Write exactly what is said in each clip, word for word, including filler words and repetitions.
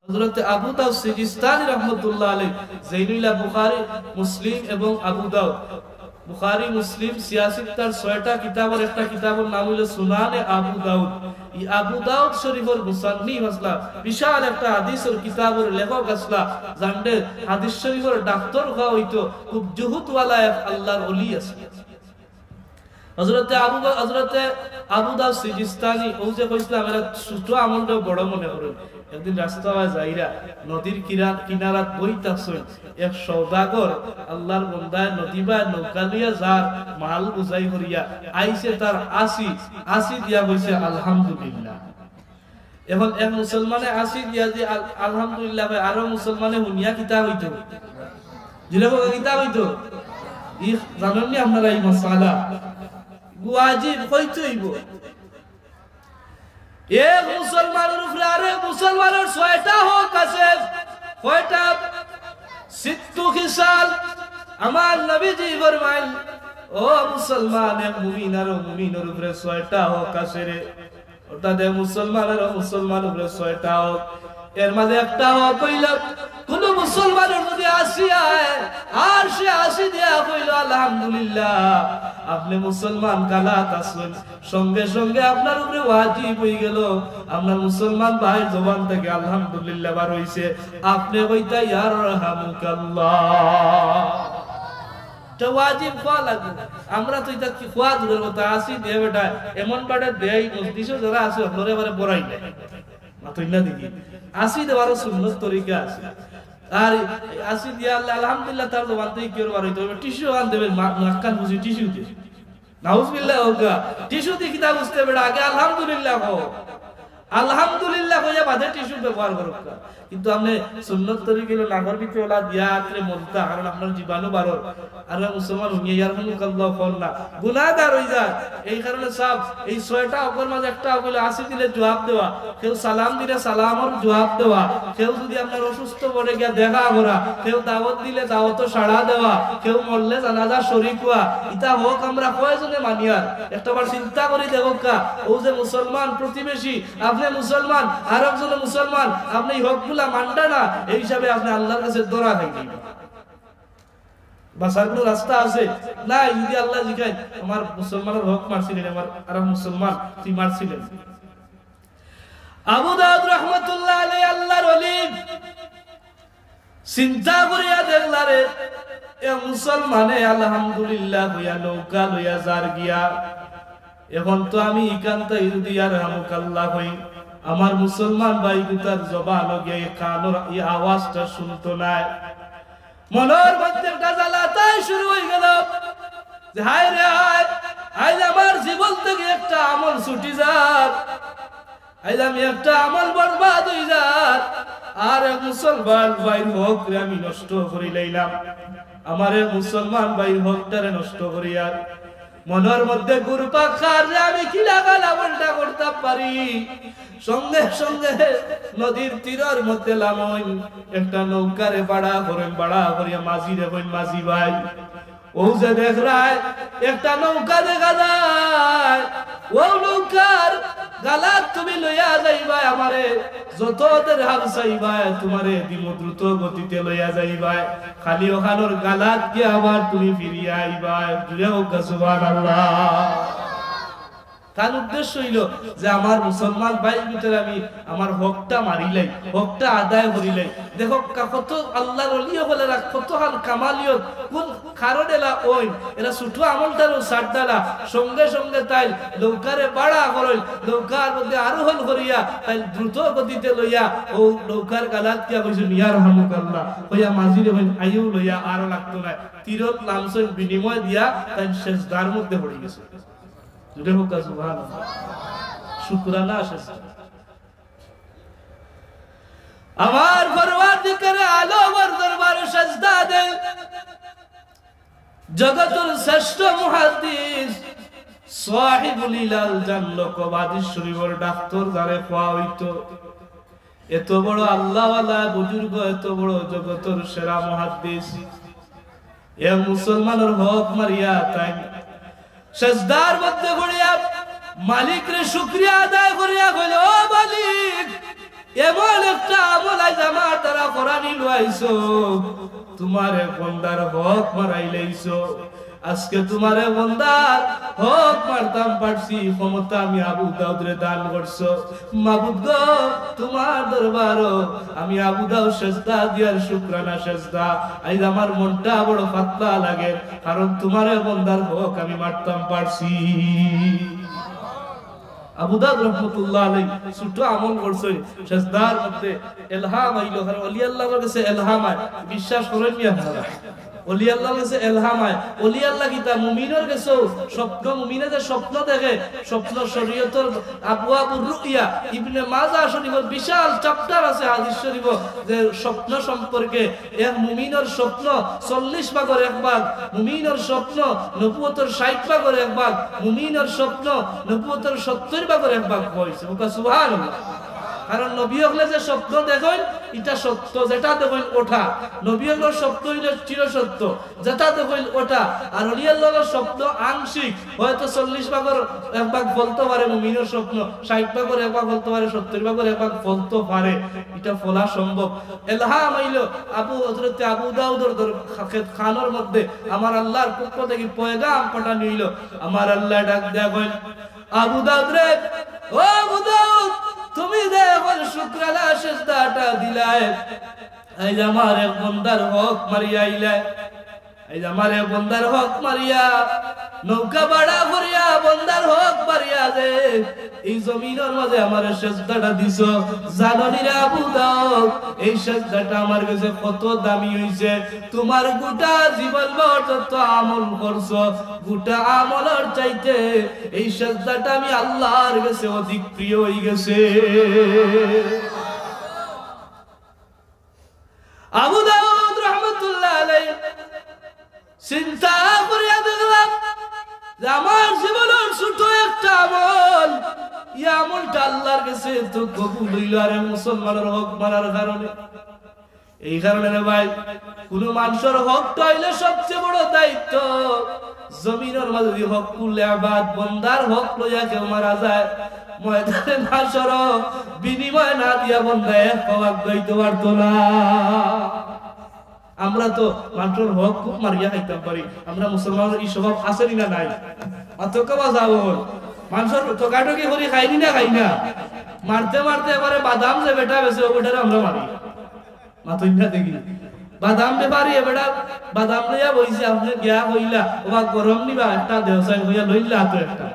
হযরতে আবু দাউদ সিজিস্তানী রহমতুল্লাহ আলাইহি, যেইন অইলা বুখারী, মুসলিম এবং আবু দাউদ। বুখারী, মুসলিম, সিয়াসিত্তার ছয়টা কিতাবর একটা কিতাবর নাম অইলো সুনানে আবু দাউদ। ই আবু দাউদ শরীফর মুসান্নিফ আছলা, বিশাল একটা হাদিসর কিতাবর লেখক আছলা, যানরে হাদিস শরীফর ডাক্তর কওয়া অইতো, খুব জুহুদওয়ালা এক আল্লাহর ওলি আছলা। হযরতে আবু বা-, হযরতে আবু দাউদ সিজিস্তানী, অউ যে কইছলাম, এরা ছোট আমলটাও বড় মনে করইন। একদিন রাস্তা বায় যাইরা নদীর কিরা-, কিনারাত বই থাকছইন, এক সওদাগর আল্লাহর বন্দায় নদী বায় নৌকা লইয়া যার মাল বুঝাই করিয়া আইছে তার আছি, আছি দিয়া কইছে আলহামদুলিল্লাহ। এখন এক মুসলমানে আছি দিয়া যে আল-, আলহামদুলিল্লাহ কয়, আরো মুসলমানে হুনিয়া কিতা অইতো? জিলে বলে কিতা অইতো? ই জানইন নি আপনারা ই মাসালা? ওয়াজিব কইতে অইবো। এক মুসলমানর উপরে আরেক মুসলমানর ছয়টা হক আছে। কয়টা? সিত্তু খিসাল। আমার নবীজি ফরমাইন, ও মুসলমান, এক মুমিন আরো মুমিনর উপরে ছয়টা হক আছে রে। অর্থাৎ এক মুসলমান আরো মুসলমানর উপরে ছয়টা হক। এর মাঝে একটা হক অইলো, কুনু মুসলমানর যদি আছি আয়, আর সে আছি দিয়া কইলো, "আলহামদুলিল্লাহ", আপনে মুসলমান গালাত আছইন, সঙ্গে সঙ্গে আপনার উপরে ওয়াজিব অইগেলো, আপনার মুসলমান ভাইর জবান থাকি আলহামদুলিল্লাহ বার অইছে, আপনে কইতা, "ইয়ারহামুকাল্লাহ।" ইটা ওয়াজিব কওয়া লাগবো। আমরা তো ইতা কি কওয়া দূরর কথা, আছি দে বেটা, এমন বাটে দেই, মজলিসো যারা আছে, হকলরে বারে বড়াই দেয়। মাতইন না দেখি। আছি দেওয়ারও সুন্নত তরিকা আছে। আর আছি দিয়া আল্লাহ, আলহামদুলিল্লাহ, তার জবান থাকি কিওর বার অইতো অইবো, টিস্যু আন দেবে, মা-, নাক কান বুঝি টিস্যু দে। নাউজুবিল্লাহ হোক গা। টিস্যু দি কিতা বুঝতে বেটা, আগে আলহামদুলিল্লাহ কও। আলহামদুলিল্লাহ কইয়া বাদে টিস্যু ব্যবহার করউক্কা। কিন্তু আপনে সুন্নত তরিকা অইলো নাকর ভিতরে ওলা দিয়া আতরে মলতা, কারণ আপনার জীবাণু বারর। আর মুসলমান হুনিয়া ইয়ারহামুকাল্লাহ কর না, গুনাহগার অই যায়। এই কারণে সাব, এই ছয়টা হকর মাঝে একটা হক অইলো আছি দিলে জুয়াব দেওয়া, কেউ সালাম দিলে সালামর জুয়াব দেওয়া, কেউ যদি আপনার অসুস্থ পড়ে গিয়া দেখা করা, কেউ দাওয়াত দিলে দাওয়াতো সাড়া দেওয়া, কেউ মরলে জানাজা শরিক অওয়া। ইতা হক আমরা কয়জনে মানিয়ার? একটা বার চিন্তা করি দেখউক্কা, অউ যে মুসলমান প্রতিবেশী, আপনে মুসলমান, আরকজনে মুসলমান, আপনে ই হকগুলা মানরা না, এই হিসাবে আপনে আল্লাহর কাছে ধরা খাইবা। বাঁচার কুনু রাস্তা আছে? নাই। যদি আল্লায় জিকাইন, "আমার মুসলমানর হক মারছিলায়, আমার আরক মুসলমান তুই মারছিলায়।" আবু দাউদ রহমতুল্লাহ আলাইহি, আল্লাহর ওলি, চিন্তা করিয়া দেখলা রে, এ মুসলমানে আলহামদুলিল্লাহ কইয়া নৌকা লইয়া যার গিয়া। এখন তো আমি ইখান থাকি যদি ইয়ারহামুকাল্লাহ কই, আমার মুসলমান ভাইগুতার জবানো গিয়া ই কানর ই আওয়াজটা শুনতো নায়। মনর মধ্যে একটা জ্বালাতাই শুরু অইগেলো যে, "হায় রে হায়, আইজ আমার জীবন থাকি একটা আমল ছুটি যার।" আইজ আমি একটা আমল বরবাদ অই যার, আর এক মুসলমান ভাইর হকরে আমি নষ্ট করিলাইলাম, আমার এক মুসলমান ভাইর হকটারে নষ্ট করিয়ার। মনর মধ্যে ঘুরপাক খার যে আমি কিলা গালা উল্টা করতাম পারি। সঙ্গে সঙ্গে নদীর তীরর মধ্যে লামইন, একটা নৌকারে ভাড়া করইন, ভাড়া করিয়া মাঝিরে কইন, "মাঝি ভাই, অউ যে দেখরায়, একটা নৌকা দেখা যায়, অউ নৌকার গালাত তুমি লইয়া যাইবায় আমারে, যত দেরহাম চাইবায় তুমারে দিমু, দ্রুত গতিতে লইয়া যাইবায়, খালি অখানর গালাত গিয়া আবার তুমি ফিরিয়া আইবায়।" জুরে কউক্কা সুবহানাল্লাহ। তার উদ্দেশ্য অইলো যে আমার মুসলমান ভাইগুতারে আমি আমার হকটা মারিলাই, হকটা আদায় করিলাই। দেখউক্কা, কত আল্লাহর ওলি অকলর কতখান কামালিয়ত, কুন কারণে এলা অইন, এরা ছোট আমলটারেও ছাড়তা না, সঙ্গে সঙ্গে তাইন নৌকারে ভাড়া করইন, নৌকার মধ্যে আরোহণ করিয়া তাইন দ্রুত গতিতে লইয়া অউ নৌকার গালাত গিয়া কইছইন, "ইয়ারহামুকাল্লাহ" কইয়া মাঝিরে কইন, "আইও লইয়া, আর লাগতো নায়।" তীরত লামছইন, বিনিময় দিয়া তাইন সেজদার মধ্যে পড়ি গেছইন। জুরে কউক্কা সুবহানাল্লাহ। শুকরানা সেজদা। আমার পরওয়ারদিগারে আলমর দরবারে সেজদা দেইন। জগতর শ্রেষ্ঠ মুহাদ্দিস, সাহিবুল ইলাল, যান লকব হাদিস শরিফর ডাক্তর যারে কওয়া অইতো। এত বড় আল্লাহওয়ালা বুজুর্গ, এত বড় জগতর সেরা মুহাদ্দিস। এ মুসলমানর হক মারিয়া তাইন সেজদার মধ্যে পড়িয়া মালিকরে শুকরিয়া আদায় করিয়া কইলা, "ও মালিক, এমন একটা আমল আইজ আইছো, তুমার এক বন্দার হক মারাইলাইছো। আজকে তুমার এক বন্দার হক মারতাম পারছি, ক্ষমতা আমি আবু দাউদরে দান করছো। মাবুদ গো, তুমার দরবারো আমি আবু দাউদ সেজদা দিয়ার শুকরানা সেজদা। আইজ আমার মনটা বড় পাতলা লাগে, কারণ তুমার এক বন্দার হক আমি মারতাম পারছি। আবু দাউদ রহমতুল্লাহ আলাইহি ছোট আমল করছইন, সেজদার মধ্যে এলহাম আইলো, কারণ অলি আল্লাহর গেছে এলহাম আয়, বিশ্বাস করইন নি আপনারা? অলি আল্লাহর গেছে এলহাম আয়। অলি আল্লাহ কিতা? মুমিনর গেছেও স্বপ্ন, মুমিনে যে স্বপ্ন দেখে, স্বপ্ন শরীয়তর আবওয়াবুর রুইয়া, ইবনে মাজাহ শরীফর বিশাল chapter আছে হাদিস শরীফো, যে স্বপ্ন সম্পর্কে এক মুমিনর স্বপ্ন চল্লিশ ভাগর এক ভাগ, মুমিনর স্বপ্ন নবুয়তর ষাইট ভাগর এক ভাগ, মুমিনর স্বপ্ন নবুয়তর সত্তইর ভাগর এক ভাগ অইছে। বলতা সুবহানাল্লাহ। কারণ নবী অকলে যে স্বপ্ন দেখইন, ইটা সত্য, যেটা দেখইন ওটা। নবী অকলর স্বপ্ন অইল চিরসত্য, যেটা দেখইন ওটা। আর অলি আল্লাহর স্বপ্ন আংশিক, হয়তো চল্লিশ ভাগর এক ভাগ ফলতো পারে মুমিনর স্বপ্ন, ষাইট ভাগর এক ভাগ ফলতো পারে, সত্তইর ভাগর এক ভাগ ফলতো পারে। ইটা ফলা সম্ভব। এলহাম অইল আবু, হযরতে আবু দাউদর দর-, খে-, কানর মধ্যে আমার আল্লাহর পক্ষ থাকি পয়গাম পাঠানি অইল। আমার আল্লাহ ডাক দেয়া কইল, "আবু দাউদ রে, ও আবু দাউদ, তুমি যে অখন শুকরানা সেজদাটা দিলায়, আইজ আমার এক বন্দার হক মারিয়া আইলায়।" এই যে আমার এক বন্দার হক মারিয়া, নৌকা ভাড়া করিয়া বন্দার হক মারিয়া যে এই জমিনর মাঝে আমার সেজদাটা দিছো, জানো নি রে আবু দাউদ, এই সেজদাটা আমার গেছে কত দামি অইছে। তুমার গোটা জীবন ভর যত আমল করছো, গোটা আমলর চাইতে এই সেজদাটা আমি আল্লাহর গেছে অধিক প্রিয় অইগেছে। আবু দাউদ রহমতুল্লাহ আলাইহি চিন্তা করিয়া দেখলা যে আমার জীবনর ছোট একটা আমল, ই আমলটা আল্লাহর গেছে তো কবুল অইল, আর এক মুসলমানর হক মারার কারণে। এই কারণে রে ভাই, কুনু মানষর হকটা অইল সবচেয়ে বড় দায়িত্ব। জমিনর মাঝে যদি হক্কুল ইবাদ, বন্দার হক লইয়া কেউ মারা যায়, ময়দানে মাশরো বিনিময় না দিয়া বন্দা এক পাও আগাইতো পারতো না। আমরা তো মানষর হক খুব মারিয়া খাইতাম পারি। আমরা মুসলমানর ই স্বভাব আছে নি না নাই? অত কবা যাবো। মানষর ঠকাঠকি করি খাইনি না খাই না? মারতে মারতে এবারে বাদাম যে বেটা বেচে, ও বেটারে আমরা মারি। মাতইন না দেখি। বাদাম বেপারি এ বেটা বাদাম লইয়া বইছে, আপনে গিয়া কইলা, "ওবা গরম নিবা? একটা দেও চাইন," কইয়া লইলা তো একটা।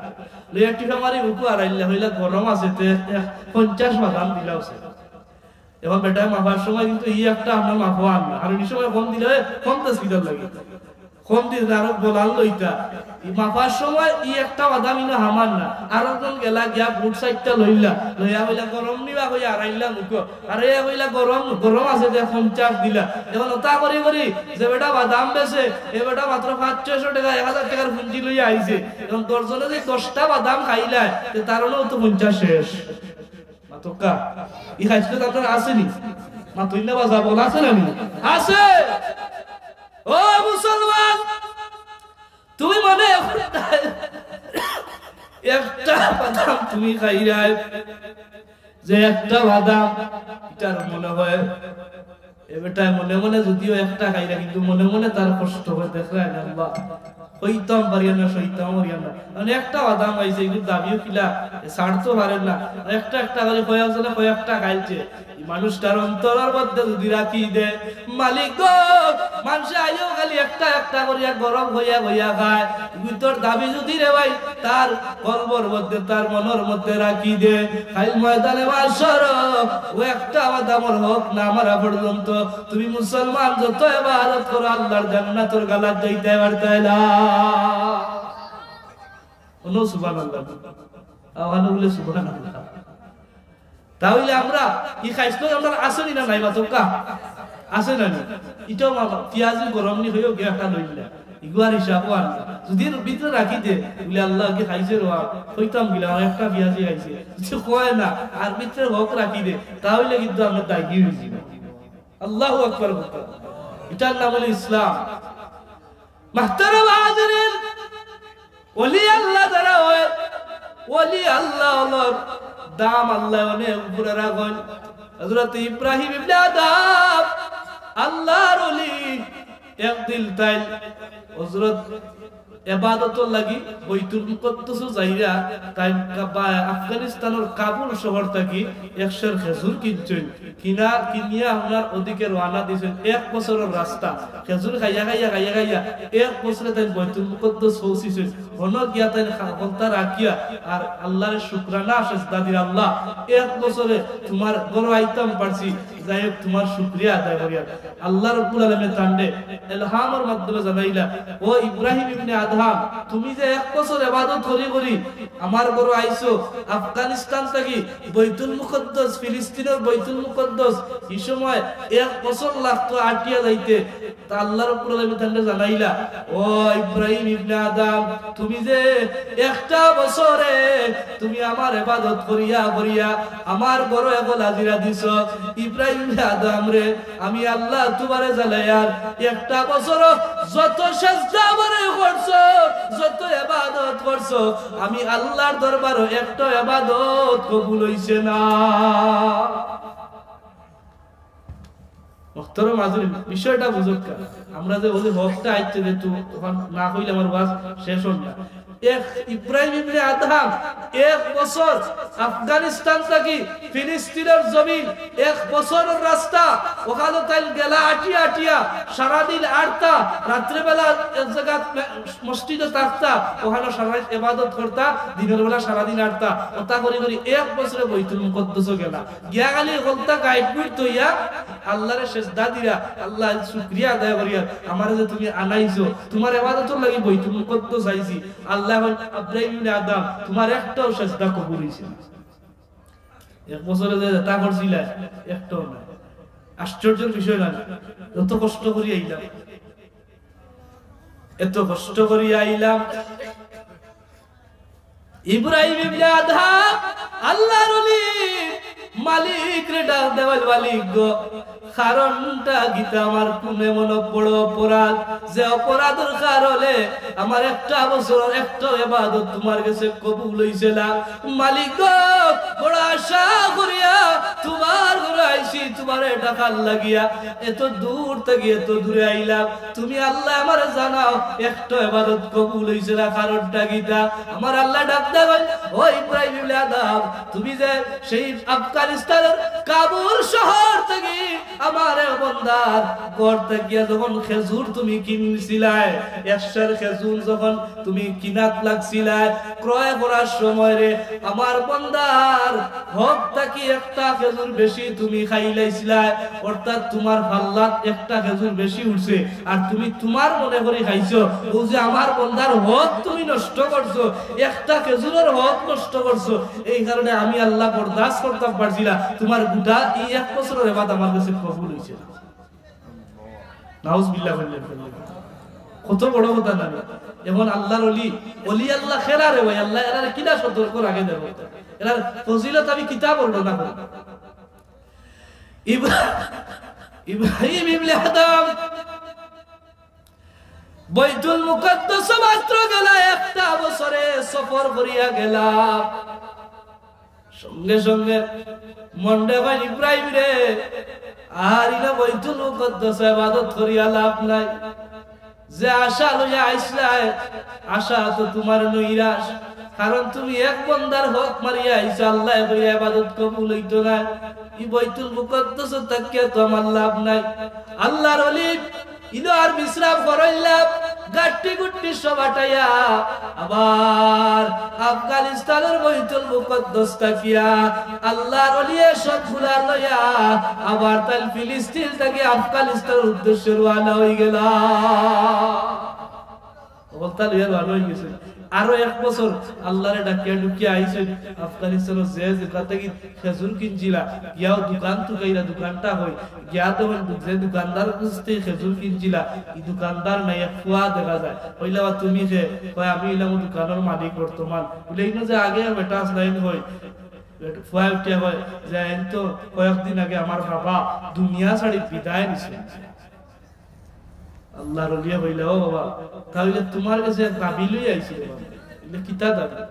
লইয়া টিপা মারি বুকো আড়াইলা, কইলা, "গরম আছে, তে এক পঞ্চাশ বাদাম দিলাও চাইন।" এখন বেটায় মাপার সময় কিন্তু ই একটা আপনার মাপও আন না। আর অন্য সময় কম দিলে, কম তো স্পিডার লাগে। কম দিলে আরো গোলাল লইতা। ই মাপার সময় ই একটা বাদাম ইনো হামার না। আর একজন গেলা গিয়া বুট সাইডটা লইলা। লইয়া কইলা, "গরম নিবা?" কইয়া আড়াইলা মুখো। আর এ কইলা, "গরম, গরম আছে দে, পঞ্চাশ দিলা।" এখন ওটা করি করি যে বেটা বাদাম বেচে, এ বেটা মাত্র পাঁচ ছয়শো টেকা, এক হাজার টেকার পুঞ্জি লইয়া আইছে। এখন দশজনে যে দশটা বাদাম খাইলায়, তে তার হলেও তো পঞ্চাশ শেষ। মাতক্কা, ই খাইছলত আপনার আছে নি? মাতইন না বা যা বল, আছে না নি? আছে। ও মুসলমান, তুমি মনে করতায় একটা বাদাম তুমি খাইরায়, যে একটা বাদাম, ইটার মনে হয় এ বেটায় মনে মনে যদিও একটা খাইরা, কিন্তু মনে মনে তার কষ্ট হয়, দেখরায় না, আল্লাহ, কইতাম পারিয়া না, সইতাম পারিয়া না। মানে একটা বাদাম আইছে, এগুলো দাবিও কিলা, এ ছাড়তো পারে না। একটা একটা করি কয়েকজনে কয়েকটা খাইছে। এই মানুষটার অন্তরর মধ্যে যদি রাখি দে, মালিক গো, মানষে আইও খালি একটা একটা করিয়া গরম হইয়া হইয়া খায়। ভিতর দাবি যদি রে ভাই, তার কলবর মধ্যে, তার মনর মধ্যে রাখি দে, কাইল ময়দানে মাশরো ও একটা বাদামর হক না মারা পর্যন্ত তুমি মুসলমান যত ইবাদত করো, আল্লাহর জান্নাতর গালাত যাইতায় পারতায় না। অনো সুবহানাল্লাহ। আওয়ানো বলে সুবহানাল্লাহ। তাইলে আমরা ই খাইছলত আমরার আছে নি না নাই, মাতক্কা? আছে না নি? ইটাও মামা, পিয়াজি গরম নি হইও গিয়া একটা লইলা। ইগুয়ার হিসাবও আর না। যদি এর ভিতরে রাখি দে, বলে, "আল্লাহ, কি খাইছে রে বাপ? কইতাম গিলা, আমার একটা পিয়াজি খাইছে।" যদি কয় না, আর ভিতরে হক রাখি দে, তাইলে কিন্তু আমরা দায়ী হইছি। আল্লাহু আকবার বলতে। ইটার নাম হলো ইসলাম। মাহতারাম হাজিরিন, ওলি আল্লাহ যারা হয়, ওলি আল্লাহ অকলর দাম আল্লাহ অনেক উপরে রাখইন। হযরত ইব্রাহিম ইবনে আদহাম আল্লাহর ওলি একদিন তাইন হজরত এবাদতর লাগি বৈতুল মুকদ্দসো যাইরা, তাইন কাবা-, আফগানিস্তানর কাবুল শহর থাকি একশের খেজুর কিনছইন। কিনা, কিনিয়া আপনার ওদিকে রওয়ানা দিছইন। এক বছরর রাস্তা। খেজুর খাইয়া, খাইয়া, খাইয়া, খাইয়া এক বছরে তাইন বৈতুল মুকদ্দস পৌঁছিছইন। হনো গিয়া তাইন খা-, হকলতা রাখিয়া আর আল্লাহরে শুকরানা সেজদা দিরা, "আল্লাহ, এক বছরে তুমার ঘরো আইতাম পারছি, যাই হোক, তুমার শুকরিয়া আদায় করিয়ার।" আল্লাহ রব্বুল আলামিন তানরে এলহামর মাধ্যমে জানাইলা, "ও ইব্রাহিম ইবনে আদহাম, তুমি যে এক বছর ইবাদত করি করি আমার ঘরো আইছো, আফগানিস্তান থাকি বৈতুল মুকদ্দস, ফিলিস্তিনর বৈতুল মুকদ্দস, ই সময় এক বছর লাগতো আটিয়া যাইতে।" তা আল্লাহ রব্বুল আলামিন তানরে জানাইলা, "ও ইব্রাহিম ইবনে আদম, তুমি যে একটা বছরে তুমি আমার ইবাদত করিয়া করিয়া আমার ঘরো অখন হাজিরা দিছো, ইব্রাহিম ইবনে আদম রে, আমি আল্লাহ তুমারে জানাইয়ার, একটা বছরো যত সেজদা আমারে করছো, যত ইবাদত করছো, আমি আল্লাহর দরবারো একটা ইবাদত কবুল অইছে না।" মোহতরম হাজিরিন, বিষয়টা বুঝউক্কা। আমরা যে ওই হকটা আইছে যে তু-, তখন না কইলে আমার ওয়াজ শেষ অয় না। এক ইব্রাহিম ইবনে আদহাম এক বছর আফগানিস্তান থাকি ফিলিস্তিনর জমিন, এক বছরর রাস্তা, অখানো তাইন গেলা আটিয়া আটিয়া, সারাদিন আটতা, রাত্রেবেলা এক জাগাত মে-, মসজিদো থাকতা, অখানো সারা রাইত ইবাদত করতা, দিনর বেলা সারাদিন আটতা, অতা করি করি এক বছরে বৈতুল মুকদ্দসো গেলা। গিয়া খালি হকলতা গাইড বুট থইয়া আল্লাহরে সেজদা দিরা, "আল্লাহ, শুকরিয়া আদায় করিয়ার, আমারে যে তুমি আনাইছো, তুমার ইবাদতর লাগি বৈতুল মুকদ্দস আইছি।" আল্লাহ কইন, "ইব্রাহিম ইবনে আদম, তুমার একটাও সেজদা কবুল অইছে না। এক বছরে যে যেতা করছিলায়, একটাও না।" আশ্চর্যর বিষয় না? যত কষ্ট করি আইলাম, এত কষ্ট করি আইলাম। ইব্রাহিম ইবনে আদহাম আল্লাহর ওলি, মালিকরে ডাক দেওয়ার, "মালিক গো, কারণটা কিতা? আমার কুন এমন বড় অপরাধ, যে অপরাধর কারণে আমার একটা বছর একটা ইবাদত তুমার গেছে কবুল অইছে না? মালিক গো, বড় আশা করিয়া তুমার ঘরো আইছি, তুমারে ডাকার লাগিয়া, এত দূর থাকি এত দূরে আইলাম, তুমি আল্লাহ আমারে জানাও, একটা ইবাদত কবুল অইছে না, কারণটা কিতা?" আমার আল্লাহ ডাক দেওয়ার, "ও ইব্রাহিম ইবনে আদম, তুমি যে সেই আফগানিস্তানর কাবুল শহর থাকি আমার এক বন্দার ঘর থাকিয়া যখন খেজুর তুমি কিনছিলায়, একশের খেজুর যখন তুমি কিনাত লাগছিলায়, ক্রয় করার সময় রে, আমার বন্দার হক থাকি একটা খেজুর বেশি তুমি খাইলাইছিলায়, অর্থাৎ তুমার পাল্লাত একটা খেজুর বেশি উঠছে, আর তুমি তুমার মনে করি খাইছো, অউ যে আমার বন্দার হক তুমি নষ্ট করছো, একটা খেজুরর হক নষ্ট করছো, এই কারণে আমি আল্লাহ বরদাস্ত করতাম পারছি না, তুমার গুটা ই এক বছরর ইবাদত আমার গেছে কবুল অইছে না।" নাউজুবিল্লাহ। কত বড় কথা না? এখন আল্লাহর ওলি, ওলি আল্লাহ কেরা রে ভাই, আল্লাহ এরারে কিলা সতর্ক রাখে দেব? এরার ফজিলত আমি কিতা বলবো না বলবো? ইব্রা-, ইব্রাহিম ইবনে আদম বৈতুল মুকাদ্দাস মাত্র গেলা, একটা বছরে সফর করিয়া গেলা। সঙ্গে সঙ্গে মনটা কয়, "ইব্রাহিম রে, আর ইলা বৈতুল মুকাদ্দাস ইবাদত করিয়া লাভ নাই। যে আশা লইয়া আইছলায়, আশা তো তুমার নৈরাশ, কারণ তুমি এক বন্দার হক মারিয়া আইছো, আল্লাহ কইরা ইবাদত কবুল অইতো না। ই বৈতুল মুকাদ্দাস থাকিয়া তো আমার লাভ নাই।" আল্লাহর ওলি ইনো আর বিশ্রাম করইলাম, গাট্টি গুট্টি সব আটাইয়া, আবার আফগানিস্তানর বৈতুল মুকাদ্দাস থাকিয়া আল্লাহর ওলিয়ে সবগুলা লইয়া আবার তাইন ফিলিস্তিন থাকি আফগানিস্তানর উদ্দেশ্যে রওয়ানা অইগেলা। অবস্থা লইয়া রওয়ানা অইগেছে। আরো এক বছর আল্লাহরে ডাকিয়া ডুকিয়া আইছইন। আফগানিস্তানর যে যেখান থাকি খেজুর কিনছিলা, গিয়াও দোকান তুকাইরা দোকানটা কই, গিয়া তখন যে দোকানদার কাছ থাকি খেজুর কিনছিলা, ই দোকানদার নাই, এক ফুয়া দেখা যায়। কইলা, "বা তুমি কে?" কয়, "আমি অইলাম অউ দোকানর মালিক বর্তমান।" বুলে, "ইনো যে আগে বেটা আছলা, ইন কই?" ফুয়ায় উঠিয়া কয় যে, "ইন তো কয়েকদিন আগে আমার বাবা দুনিয়া ছাড়ি বিদায় নিছে।" আল্লাহর ওলিয়ে কইলা, "ও বাবা, তা অইলে তুমার গেছে এক দাবি লইয়া আইছি রে বাবা।" বলে, "কিতা দাবি?"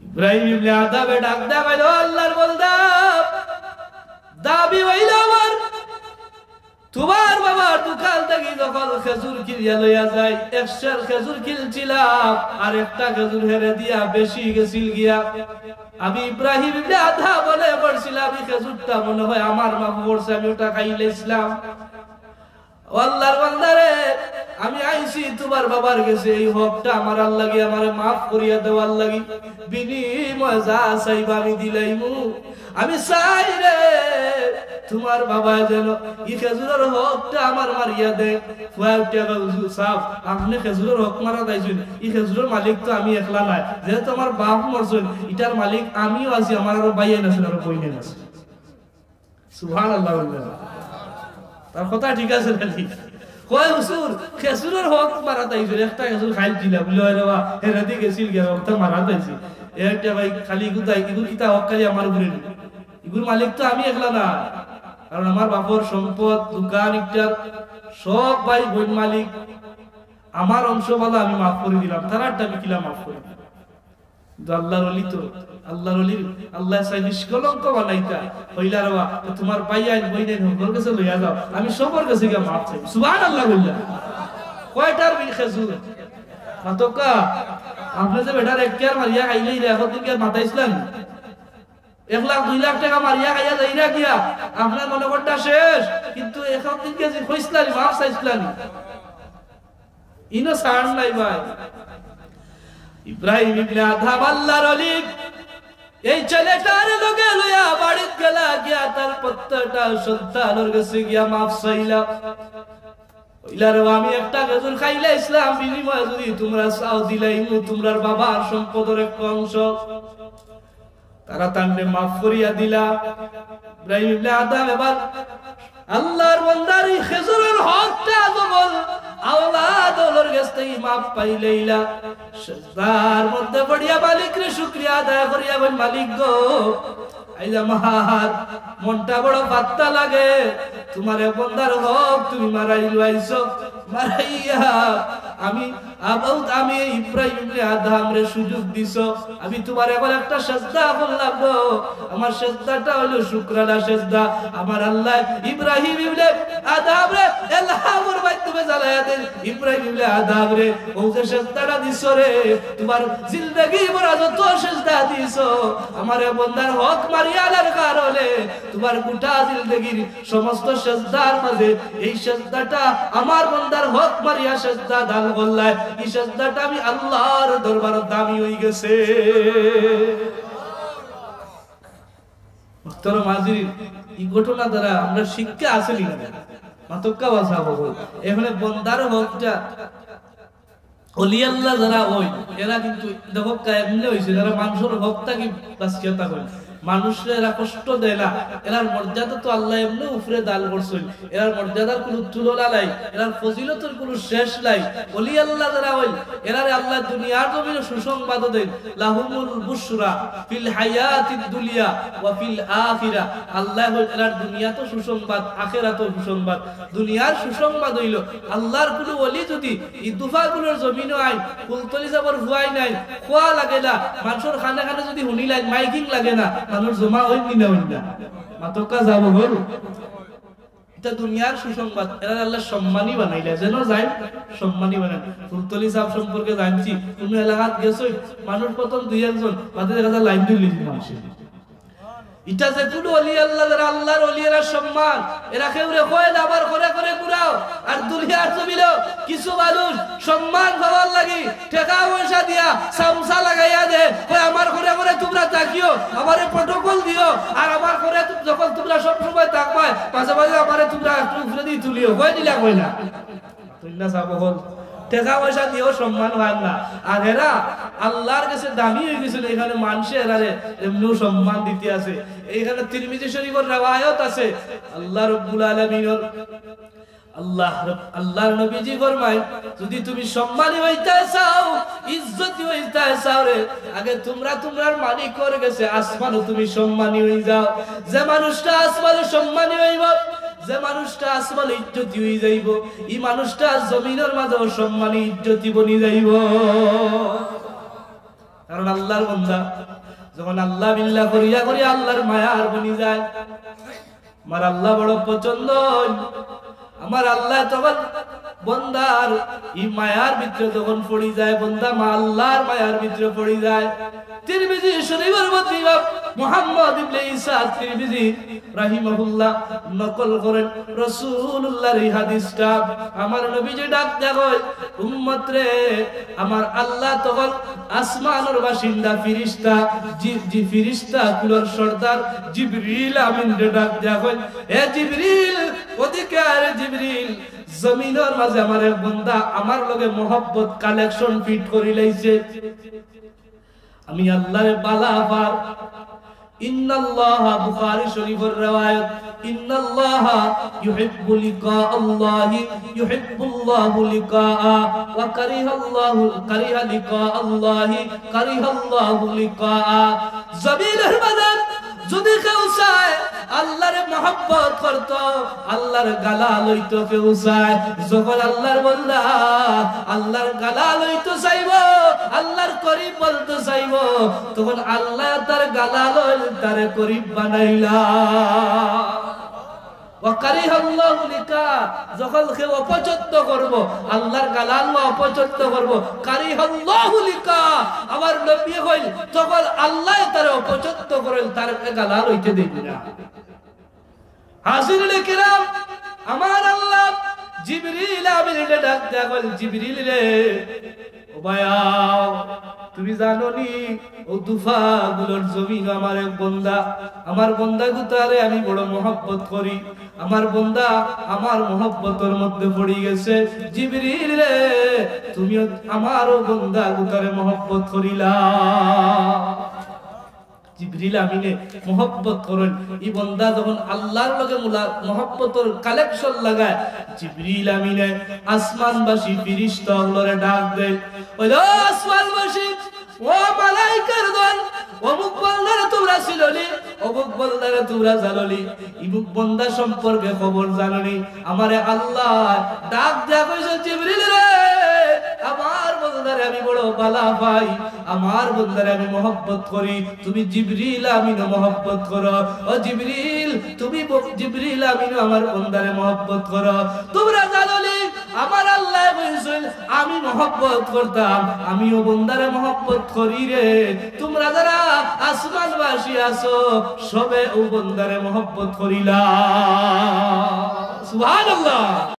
ইব্রাহিম ইবনে আদহামে ডাক দেয়া কইল, "ও আল্লাহর বন্দা, দাবি অইল আমার, দোকান থাকি যখন খেজুর কিনিয়া লইয়া যাই, এক সের খেজুর কিনছিলাম, আর একটা খেজুর হেরে দিয়া বেশি গেছিল গিয়া। আমি ইব্রাহিম ইবনে আদহাম মনে করছিলাম, "ই খেজুরটা মনে হয় আমার মাফ করছে, আমি ওটা খাইলাইছিলাম।" ও আল্লাহর বান্দারে, আমি আইছি তুমার বাবার গেছে, এই হকটা আমারার লাগি, আমারে মাফ করিয়া দেওয়ার লাগি, বিনিময়ে যা চাইবা আমি দিলাইমু। আমি চাই রে, তুমার বাবায় যেন ই খেজুরর হকটা আমার মারিয়া দেয়। ফুয়া উঠিয়া কয়, "হুজুর সাব, আপনে খেজুরর হক মারাত আইছইন, ই খেজুরর মালিক তো আমি একলা নায়, যেহেতু আমার বাপ মরছইন, ইটার মালিক আমিও আছি, আমার আরো ভাইয়াইন আছইন, আরো বইনাইন আছইন।" সুবহানাল্লাহ বললেন। তার কথা ঠিক আছে না ঠিক? কয়, "হুজুর, খেজুরর হক মারাত আইছইন, একটা খেজুর খাইলছিলাম।" বলে, "ওই রে বা, হেরে দি গেছিল গিয়া, হকটা মারাত আইছি।" এ একটা ভাই খালি ইগু তাই, ইগু কিতা হক খালি আমার উপরে নি? ইগুর মালিক তো আমি একলা না, কারণ আমার বাপর সম্পদ, দোকান ইকটার সব ভাই বইন মালিক। আমার অংশ বালা আমি মাফ করি দিলাম, তারারটা আমি কিলা মাফ করি দিলাম? কিন্তু আল্লাহর ওলি তো, আল্লাহর ওলির, আল্লাহ চাই নিষ্কলঙ্ক বানাইতা। কইলা, "রে বা, তো তুমার ভাইয়াইন বইনাইন হকলর গেছে লইয়া যাও, আমি সবর গেছে গিয়া মাফ চাই।" সুবহানাল্লাহ বললা। কয়টার বি খেজুর? মাতকা, আপনে যে বেটার এক কেয়ার মারিয়া খাইলে, ইলা এখন দিন গিয়া মাতাইছলা নি? এক লাখ, দুই লাখ টেকা মারিয়া খাইয়া যাইরা গিয়া, আপনার মনে করতা শেষ, কিন্তু এখন দিন গিয়া যে কইছলা নি, মাফ চাইছলা নি? ইনো ছাড় নাই ভাই। ইব্রাহিম ইবনে আদহাম আল্লাহর ওলি, এই ছেলেটারে লগে লইয়া বাড়িত গেলা, গিয়া তার প্রত্যেকটা সন্তানর গেছে গিয়া মাফ চাইলা। কইলা, "রে, আমি একটা খেজুর খাইলাইছলাম, বিনিময়ে যদি তুমরা চাও দিলাইমু তুমরার বাবার সম্পদর একটা অংশ।" তারা তানরে মাফ করিয়া দিলা। ইব্রাহিম ইবনে আদহাম এবার আল্লাহর বান্দার ই খেজুরর হকটা যখন আওলাদ অকলর গেছ থাকি মাফ পাইলাইলা, সেজদার মধ্যে পড়িয়া মালিকরে শুকরিয়া আদায় করিয়া বইন, "মালিক গো, আইজ আমার মনটা বড় পাত্তা লাগে, তুমার এক বন্দার হক তুমি মারাইলাইছো, মারাইয়া আমি আবাউত আমি ইব্রাহিম ইবনে আদহামরে সুযোগ দিছো, আমি তুমার এবার একটা সেজদা করলাম গো, আমার সেজদাটা অইলো শুকরানা সেজদা।" আমার আল্লাহ ইব্রাহিম ইবনে আদহামরে এলহামর মাধ্যমে জানাইয়া দেন, "ইব্রাহিম ইবনে আদহামরে, অউ যে সেজদাটা দিছো রে, তুমার জিন্দেগি ভরা যত সেজদা দিছো, আমার এ বন্দার হক মারিয়া আনার কারণে তুমার গোটা জিন্দেগির সমস্ত সেজদার মাঝে এই সেজদাটা আমার বন্দার হক মারিয়া সেজদা দান করলায়, ই সেজদাটা আমি আল্লাহর দরবারো দামি অইগেছে।" মুহতারাম হাজিরিন, ই ঘটনা দ্বারা আমরা শিক্ষা আছে নি? মাতকা বাসা বলবো, এখানে বন্দার হকটা অলি আল্লাহ যারা অইন, এরা কিন্তু দেখো কা এমনে অইছে, যারা মানষর হক থাকি বাঁচিয়া থাকইন, মানষরে এরা কষ্ট দেয় না, এরার মর্যাদা তো আল্লাহ এমনে উপরে দান করছইন, এরার মর্যাদার কুনু তুলনা নাই, এরার ফজিলতর কুনু শেষ নাই। অলি আল্লাহ যারা অইন, এরারে আল্লাহ দুনিয়ার জমিনো সুসংবাদও দেইন, "লাহুমুল বুশরা ফিল হায়াতিদ দুনিয়া ওয়া ফিল আখিরা।" আল্লাহ অইন এরার দুনিয়াতও সুসংবাদ, আখেরাতও সুসংবাদ। দুনিয়ার সুসংবাদ অইলো, আল্লাহর কুনু অলি যুদি ই দুফাগুলোর জমিনো আইন, ফুলতলি সাবর ফুয়াইন আইন, খোয়া লাগে না, মানষর খানে খানে যুদি হুনিলাইন, মাইকিং লাগে না, মানুষ জমা অইন নি না অইন না? মাতকা যাবো হল। ইটা দুনিয়ার সুসংবাদ, এরারে আল্লাহ সম্মানী বানাইলা, যেনো যাইন সম্মানী বানাইন। ফুলতলি সাব সম্পর্কে জানছি, কুনু এলাকাত গেছইন, মানুষ প্রথম দুই একজন, বাদে দেখা যায় লাইন ধরিলিছে মানুষে। ইটা যে কুনু অলি আল্লাহ, যারা আল্লাহর অলি, এরা সম্মান, এরা কেউরে কয় না, আবার করে করে ঘুরাও। আর দুনিয়ার জমিনো কিছু মানুষ সম্মান পাওয়ার লাগি টেকা পয়সা দিয়া সামসা লাগাইয়া দে, কয়, "আমার ঘরে ঘরে তুমরা থাকিও, আমারে প্রটোকল দিও, আর আমার ঘরে তু-, যখন তুমরা সব সময় থাকবায়, মাঝে মাঝে আমারে তুমরা একটু উপরেদি তুলিও", কয় নি না, কয় না? তুই না সাব অকল, টেকা পয়সা দিয়াও সম্মান পাইন না। আর এরা আল্লাহর গেছে দামি অইগেছইন, ইখানে মানষে এরারে এমনেউ সম্মান দিতে আছে। ইখানে তিরমিজি শরীফর রেওয়ায়ত আছে, আল্লাহ রব্বুল আলামিনর আল্লাহ রব-, আল্লাহর নবীজি ফরমাইন, "যুদি তুমি সম্মানী অইতায় চাও, ইজ্জতি অইতায় চাও রে, আগে তুমরা তুমরার মালিকর গেছে আসমানো তুমি সম্মানী অইযাও।" যে মানুষটা আসমানো সম্মানী অইবো, যে মানুষটা আসমানো ইজ্জতি অইযাইবো, ই মানুষটা জমিনর মাঝেও সম্মানী ইজ্জতি বনি যাইবো। কারণ আল্লাহর বান্দা যখন আল্লাহ বিল্লাহ করিয়া করিয়া আল্লাহর মায়ার বনি যায়, আমার আল্লাহ বড় পছন্দ অইন। আমার আল্লাহ তখন বন্দার ই মায়ার ভিতরে তখন পড়ি যায়, বন্দা মা আল্লাহর মায়ার ভিতরে পড়ি যায়। তিরমিজি শরীফর মধ্যে ইমাম মুহাম্মদ ইবনে ঈসা তিরমিজি রাহিমাহুল্লাহ নকল করেন রাসূলুল্লাহর এই হাদিসটা। আমার নবীজি ডাক দেয়, "উম্মত রে, আমার আল্লাহ তখন আসমানর বাসিন্দা ফিরিস্তা, জি, জি ফিরিস্তা কুলর সর্দার জিবরিল আমিনরে ডাক দেয়, এ জিবরিল, অধিকার জিবরিল, জমিনর মাঝে আমার এক বন্দা আমার লগে মহব্বত কালেকশন ফিট করি লাইছে। আমি আল্লাহরে বালা পার।" ইন্নাল্লাহা, বুখারী শরীফর রেওয়ায়াত, ইন্নাল্লাহা ইউহিব্বু লিকা আল্লাহি, ইউহিব্বুল্লাহু লিকা, ওয়া কারিহাল্লাহু, কারিহা লিকা আল্লাহি, কারিহাল্লাহু লিকা। জমিনর মাঝে যদি কেউ চায় আল্লাহরে মহব্বত করতো, আল্লাহর গালা লইতো কেউ চায়, যখন আল্লাহর বন্দা আল্লাহর গালা লইতো চাইবো, আল্লাহর করিব বনতো চাইবো, তখন আল্লাহ তার গালা লইল, তারে করিব বানাইলা। ওয়া কারিহাল্লাহু লিকা, যখন কেউ অপছন্দ করবো, আল্লাহর গালা লওয়া অপছন্দ করবো, কারিহাল্লাহু লিকা, আমার নবী কইল, তখন আল্লাহ তারে অপছন্দ করইল, তারে গালা লইতে দেইন না। হাজিরিনে কিরাম, আমার আল্লাহ জিবরিল আমিনরে ডাক দেয়া কইল, "জিবরিল রে, ও বায়াও, তুমি জানো নি, ও তুফা গুলর জমিন আমার এক বন্দা, আমার বন্দা গুতারে আমি বড় মহব্বত করি, আমার বন্দা আমার মহব্বতর মধ্যে পড়ি গেছে। জিবরিল রে, তুমিও আমারও বন্দা গুতারে মহব্বত করিলা।" জিবরিল আমিনে মহব্বত করইন। ই বন্দা যখন আল্লাহর লগে মুলা-, মহব্বতর কালেকশন লাগায়, জিবরিল আমিনে আসমানবাসী ফিরিস্তা অকলরে ডাক দেয়, "ওই লো আসমানবাসী, ও মালাইকার দল, অমুক বন্দারে তুমরা চিনোনি, অমুক বন্দারে তুমরা জানোনি, ইমুক বন্দা সম্পর্কে খবর জানোনি?" আমারে আল্লাহ ডাক দেয়া কইছে, "জিবরিল রে, আমার বন্দারে আমি বড় বালা পাই, আমার বন্দারে আমি মহব্বত করি, তুমি জিবরিল আমিনও মহব্বত করো। ও জিবরিল, তুমি ব-, জিবরিল আমিনও আমার বন্দারে মহব্বত করো। তুমরা জানোনি, আমার আল্লাহ কইছইন, আমি মহব্বত করতাম, আমিও বন্দারে মহব্বত করি রে। তুমরা যারা আসমানবাসী আছো, সবে ও বন্দারে মহব্বত করিলা।" সুবহানাল্লাহ।